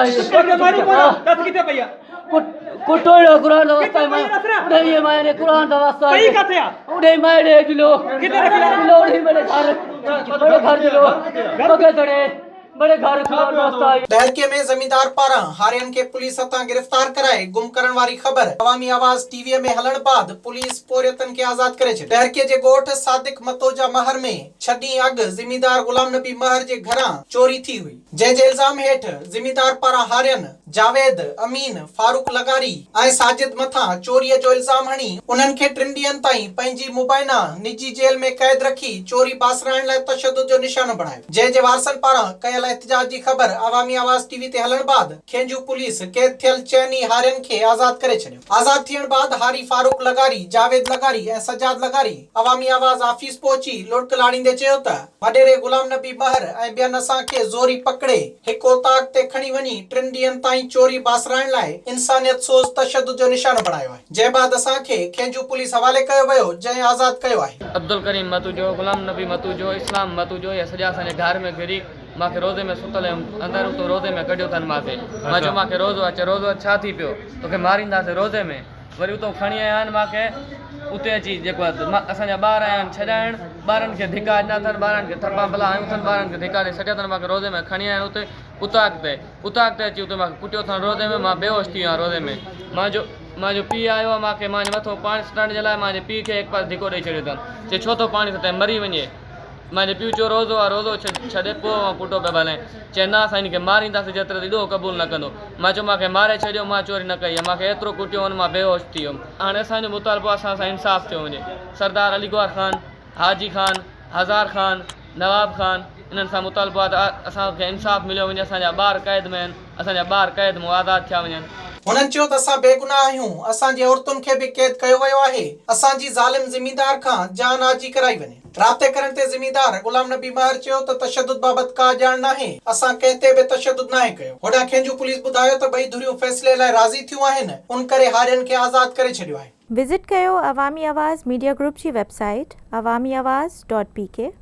آهي. توکي ماريون ڪونه دس ڪٿي پئي آ. ڪٽوئڙو قرآن دا واسطا آهي انهي مائي ڏي قرآن دا واسطا آهي. پئي ڪٿي آ. انهي مائي ڏي جلو. ڪٿي رکي آ. جلو انهي مڙي گهر مڙي گهر جلو بگي دڙي مڙي گهر قرآن دا واسطا آهي. ڏهرڪي ۾ زميندار پاران هارين کي پوليس هٿان گرفتار ڪرائي گم ڪرڻ واري خبر عوامي آواز ٽي وي ۾ هلڻ بعد پوليس پورهيتن کي آزاد ڪري ڇڏيو. ڏهرڪي جي ڳوٺ صادق متوجا مهر ۾ ڇهه ڏينهن اڳ زميندار غلام نبي مهر جي گهران چوري ٿي هئي، جنهن جي الزام هيٺ زميندار پاران هارين جاويد، امين، فاروق لغاري ۽ ساجد مٿان چوريء جو الزام هڻي انهن کي ٽن ڏينهن تائين پنهنجي مبينا نجي جيل ۾ قيد رکي چوري باسرائڻ لاء تشدد جو نشانو بڻايو، جنهن جي وارثن پاران ڪيل احتجاج جي خبر عوامي آواز ٽي وي تي هلڻ بعد کينجهو پوليس قيد ٿيل چئن ئي هارين کي آزاد ڪري ڇڏيو. آزاد ٿيڻ بعد هاري فاروق لغاري، جاويد لغاري ۽ سجاد لغاري عوامي آواز آفيس پهچي لڙڪ لاڙيندي چيو ته وڏيري غلام نبي مهر ۽ ٻين اسان کي زوري پڪڙي هڪ اوطاق تي کڻي وڃي ٽن ڏينهن تائين چوري باسرائڻ لاء انسانيت سوز تشدد جو نشانو بڻايو آهي جنهن بعد اسان کي کينجهو پوليس حوالي ڪيو ويو جنهن آزاد ڪيو آهي. عبدالڪريم متوجو، غلام نبي متوجو، اسلام متوجو اهي سڄا اسان جي گهر ۾ گهري مانکي روزي ۾ ستل هيم اندر اتو روزي ۾ ڪڍيو اٿن مانکي مان چيو مانکي روزو آ چي روزو آ ڇا ٿي پيو توکي مارينداسين روزي ۾ وري اتو کڻي آيا آهن مانکي اتي اچي جيڪو اسان جا ٻار آيا آهن ڇڏائڻ ٻارن کي ڌڪا ڏنا اٿن ٻارن کي ٿپا ڀلا هنيون اٿن ٻارن کي ڌڪا ڏئي سٽيا اٿن مانکي روزي ۾ کڻي آيا آهن اتي اتاق تي اتاق تي اچي اتي مانکي ڪٽيو اٿن روزي ۾ مان بيهوش ٿي ويو آهيان روزي ۾ مانجو مانجو پيء آيو آهي مانکي مانجي مٿو پاڻي سٽائڻ جي لاء مانجي پيء کي هڪ پاسي ڌڪو ڏئي ڇڏيو اٿن چي ڇو ٿو پاڻي سٽائين مري وڃي مانجي پيء چيو روزو آ روزو ڇڏي پوء اوهان ڪٽو پيا ڀلين. چي نه اسان هن کي مارينداسين جيتري تائين ڏوهه قبول نه ڪندو. مان چيو مان کي ماري ڇڏيو مان چوري نه ڪئي آ مان کي ايترو ڪٽيو هن مان بيهوش ٿي ويم. هاڻي اسان جو مطالبو آ اسان سان انصاف ٿيو وڃي. سردار علي گوهر خان، حاجي خان، هزار خان، نواب خان انهن سان مطالبو آ ته اسان کي انصاف مليو وڃي اسان جا ٻار قيد ۾ آهن اسان جا ٻار قيد مون آزاد ٿيا وڃن. هنن چيو ته اسان بيگناهه آهيون اسان جي عورتن کي به قيد ڪيو ويو آهي اسان جي ظالم زميندار کان جان آجي ڪرائي وڃي. رابطي ڪرڻ تي زميندار غلام نبي مهر چيو ته تشدد بابت ڪا ڄاڻ ناهي، اسان ڪنهن تي به تشدد ناهي ڪيو. هوڏانهن کينجهو پوليس ٻڌايو ته ٻئي ڌريون فيصلي لاء راضي ٿيون آهن، ان ڪري هارين کي آزاد ڪري ڇڏيو آهي. وزٽ ڪيو عوامي آواز ميڊيا گروپ جي website Awami Awaz dot P K.